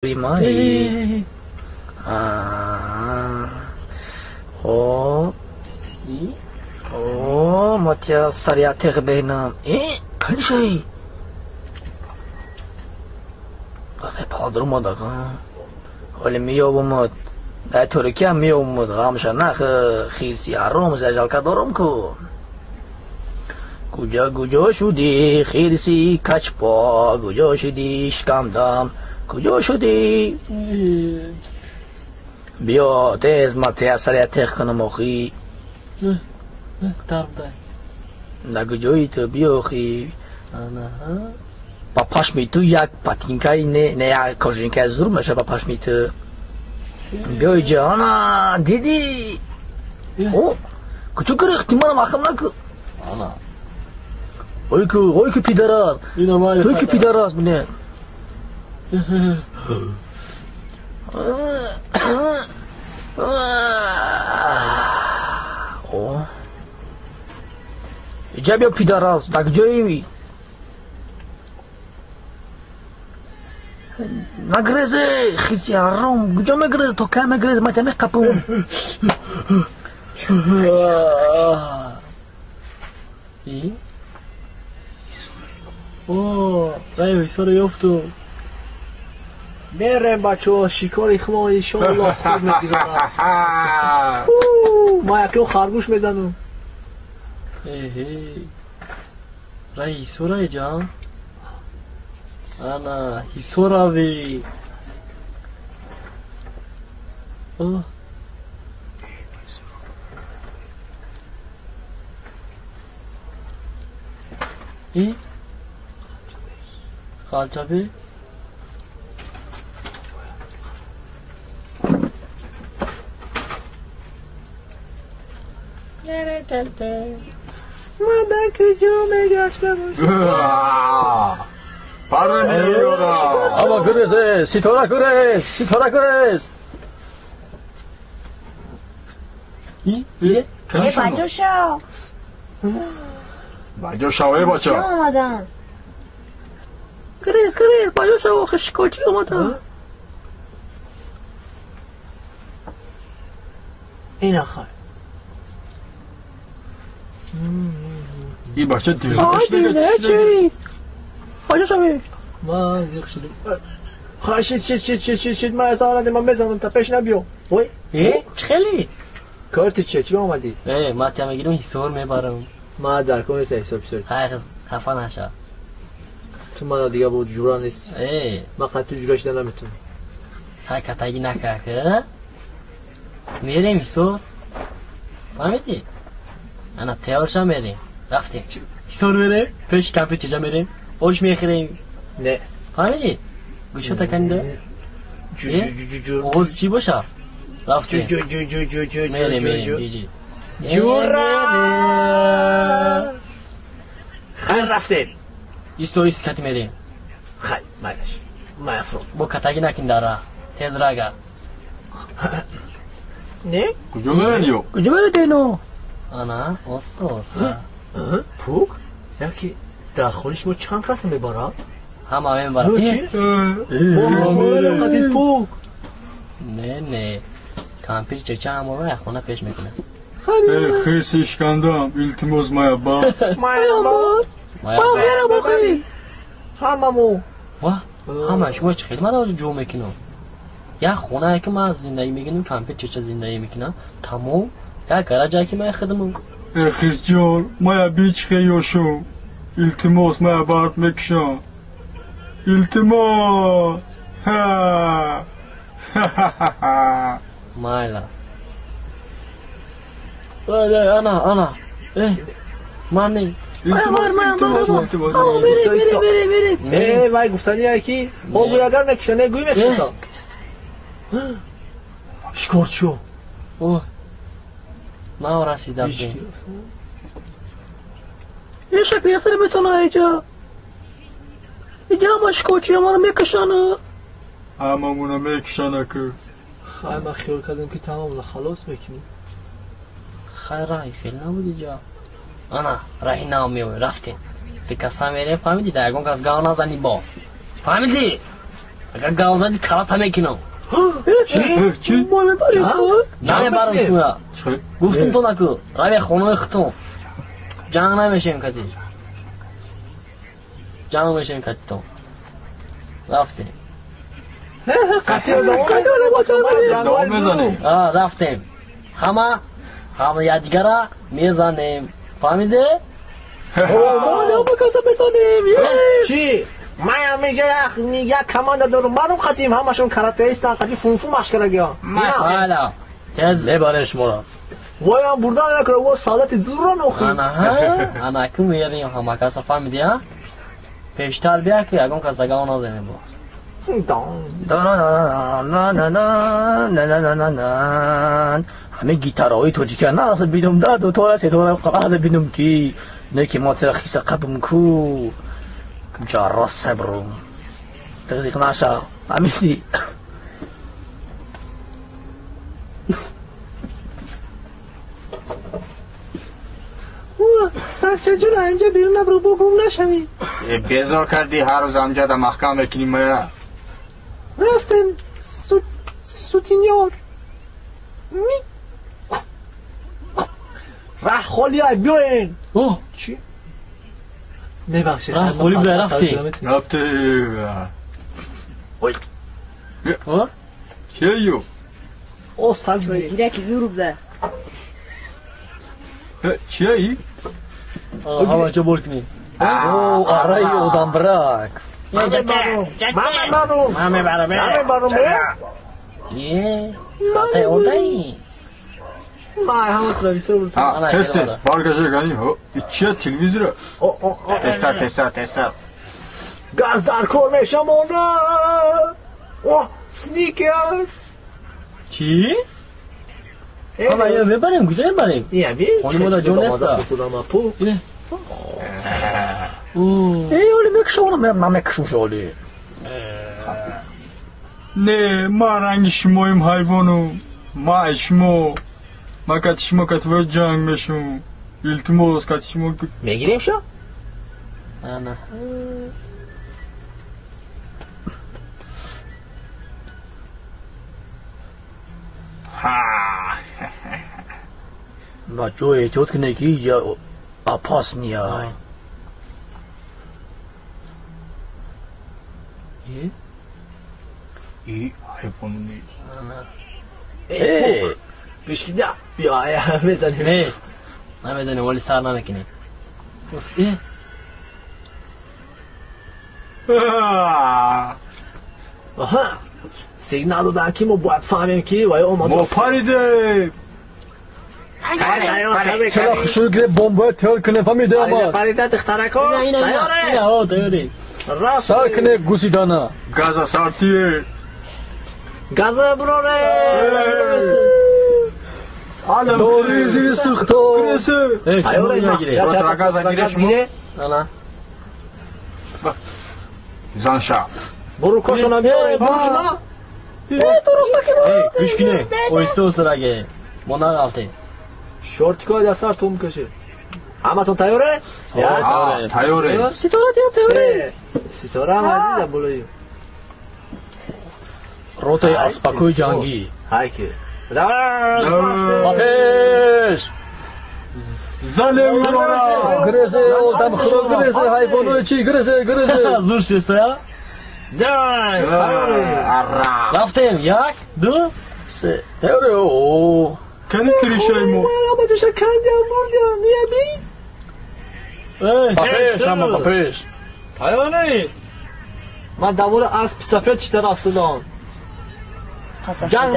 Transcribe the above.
Май. О. О, матя сария теғ бинам. Каншай. Ай падр омадага. Ҳоли меёбумуд. Дар торикиам меёбумуд. Ғамша нах, хирси ҳаром зажалка дорам ку. Куҷо куҷо шудӣ, хирси качпо, куҷо шудӣ шикамдам, куҷо шудӣ? Биё тез матя сария теғ кунам охи. Дардай. На куҷои ту биё охи. Ба пашми ту як патинкаи не, не як кожинкаи зур меша ба пашми ту. Биё иҷа, ана дидӣ? О, куҷо гирифти манам ақл наку. Ана. Ой ку, ой ку пидарас. Ой ку пидарас, блин. О. Иҷа биё пидарас, дар куҷои? Нагрезе, хирси ҳаром, куҷо мегрезе, то кай мегрезе, ман та меқапум. И? О, рай ҳисоро ёфтум. Мерем бачаҳо, шикори худро иншоаллоҳ хуб мегузарад. Ман якем харгӯш мезанам. Эҳе. Рай ҳисора иҷа? Ана, ҳисорави. О. И? Халчаби? Ман дар куҷо мегаштам? Пара меёрам. Аба гурез, ситора гурез, ситора гурез. И? И? Баҷо шав. Баҷо шав, эй бача. Чӣ омадан? Гурез, гурез, баҷо шав, охи шикорчӣ омадан. Ина хай. И бача дилаш чӣ? Баҷо шавӣ. Ман зиқ шудам. Хай шит шит шит шит шит шит, ман эса ман мезанам та пеш набиё. Ой. Э, чӣ хеле? Корти чӣ? Чӣ омадӣ? Э, ман тя мегирам ҳисор мебарам. Ман дар кор нест ҳисор писор. Хай, хафа наша. Ту мана дига бо ҷура нест. Э. Ман қатъи ҷура шида наметавонам. Хай, катагӣ накард. Мерем ҳисор. Фаҳмидӣ? Ана тайёрша мерем. Рафтем. Ҳисор мерем, пеши кампи чиҷа мерем, ош мехӯрем. Не. Фаҳмидӣ? Гӯшота канида? Оғоз чӣ боша? Рафтем. Мерем, мерем, ҷиҷи. Ҷура! Хай рафтем. Исто ист кати мерем. Хай, майлаш. Ман афрод. Бо катагӣ накин дар раҳ. Тез рага. Не? Куҷо мерем ё? Куҷо меред ино? Ана, оста оста. Пук? Яки дар хонаи шумо чанд кас мебарад? Ҳама мебарад. Чӣ? Қати пук. Не, не. Кампир чеча ҳамаро як хона пеш мекунад. Э, хирси шикандам, илтимос мая ба. Мая ба. Мая ба. Ҳамамо. Ва, ҳама шумо чӣ хел ман ҷо мекунам? Як хонае ки ман зиндагӣ мекунам, кампир чеча зиндагӣ мекунам, тамом. Як гаражае ки ман хидмам. Э, хирсҷон, мая бичхе ёшу. Илтимос, мая бард мекушам. Илтимос. Ха. Ха-ха-ха. Майла. Эй, ана, ана. Э, ман не. Илтимос, илтимос. Мерем, мерем, мерем. Э, вай гуфтания ки, ҳо агар мекиша, не гӯй мекиша. Шикорчиё. О. Ман расидам. Е шакли яхтаре метона иҷа. Иҷа ҳама шикорчиё маро мекушанд. Ҳамамуна мекушанд ку. Хай, ман хиёл кардам ки тамомна халос мекунем. Хай, раҳи хел набуд иҷа. Ана, раҳи нав меои, рафтем. Бикаса мерем, фаҳмидӣ? Дар ягон кас гав назанӣ бо. Фаҳмидӣ? Агар гав зади карата мекунам. Чӣ? Чӣ? Мо мебарем. Намебарам шумоя. Гуфтум то наку. Раве хонаи худтон. Ҷанг намешем кати. Ҷанг мешем катитон. Рафтем. Давом мезанем. Рафтем. Ҳама ҳама якдигара мезанем. Фаҳмиде? Мо каса мезанем. Чӣ? Ман инҷа як команда дорам. Марум қатим ҳамашон каратеистан, қати фунфу машқ карагиан. Ҳала. Тез мебарем шуморо. Воям бурдан накара, во солдати зурро нохи. Ана ана ку мерем ҳама каса фаҳмиди, ҳа? Пештар бия ки ягон кас дагав назанем боз. Ҳамин гитараҳои тоҷика на аса бинум да дутора сетора аса бинум ки не ки мо тира хиса қабм ку ҷарро сабру тағзиқ наша ҳамини. Сагча ҷун, инҷа берун набро, бо гум нашавӣ. Безор кардӣ, ҳар рӯз амҷада маҳкам мекунӣ мая. Рафтем сутинёр. Раҳ холия, биёен. О, чӣ? Мебахшед. Раҳ холи буда, рафтем. Рафтем. Ой. О? Чию? О, саг. Гираки зур буда. Чии? Ҳама чо бор кунем. О, араи одамбрак. Ман мебарам. Ман мебарам. Ман мебарам. Е, хатай одаи. Ман ҳама трависор буд. Тез тез, баргаша гани. Чия телевизора? Тезтар, тезтар, тезтар. Газ дар кор мешамона. О, сникерс. Чӣ? Ҳама я мебарем, куҷо мебарем? Хони мода ҷо неста. Э, оли мекушонам, ман мекушам шоли. Не, ман ранги шумоим ҳайвону. Ман шумо. Ман кати шумо кати ҷанг мешум. Илтимос кати шумо. Мегирем шо? Ана. Ҳа. Бачо эҳтиёт кунед ки инҷа опасния. И ҳайвон нест. Э, Бишкида. Биё, мезанем. Не. Намезанем, вале сар намекунем. Э. Аҳа. Сигнал додан ки мо бояд фаҳмем ки вай омад. Мо паридем. Чаро хушур гиреб бомбоя тайёр кунем, фаҳмиде омад. Парида духтарако. Тайёре. О, тайёре. Сар куне гусидана. Газа сартие. Газа буроре. Дори зири сӯхто. Э, Тайёре. Ротра газа гире шумо. Ана. Занша. Буру кошона биёре. Буру Э, дуруст ки Э, гӯш кунед. Оҳиста оҳиста мо нағалтем. Шортикои дастар тум кашед. Ҳаматон тайёре? Тайёре. Ситора диям тайёре. Ситора ҳам дида болои. Ротаи аспакои ҷангӣ. Ҳайки. Ба пеш! Занем ура! Грезе, одам худо грезе, ҳайвонои чӣ грезе, грезе. Зур шеста. Давай. Рафтем. Як, ду, се. Тайёре, о. Кани кришаи мо? Омадуша кандиам бурдиам, мияби? Ба пеш, ҳама ба пеш. Тайёре? Ман даволи аспи сафед чита рафтудам. Ҷанг.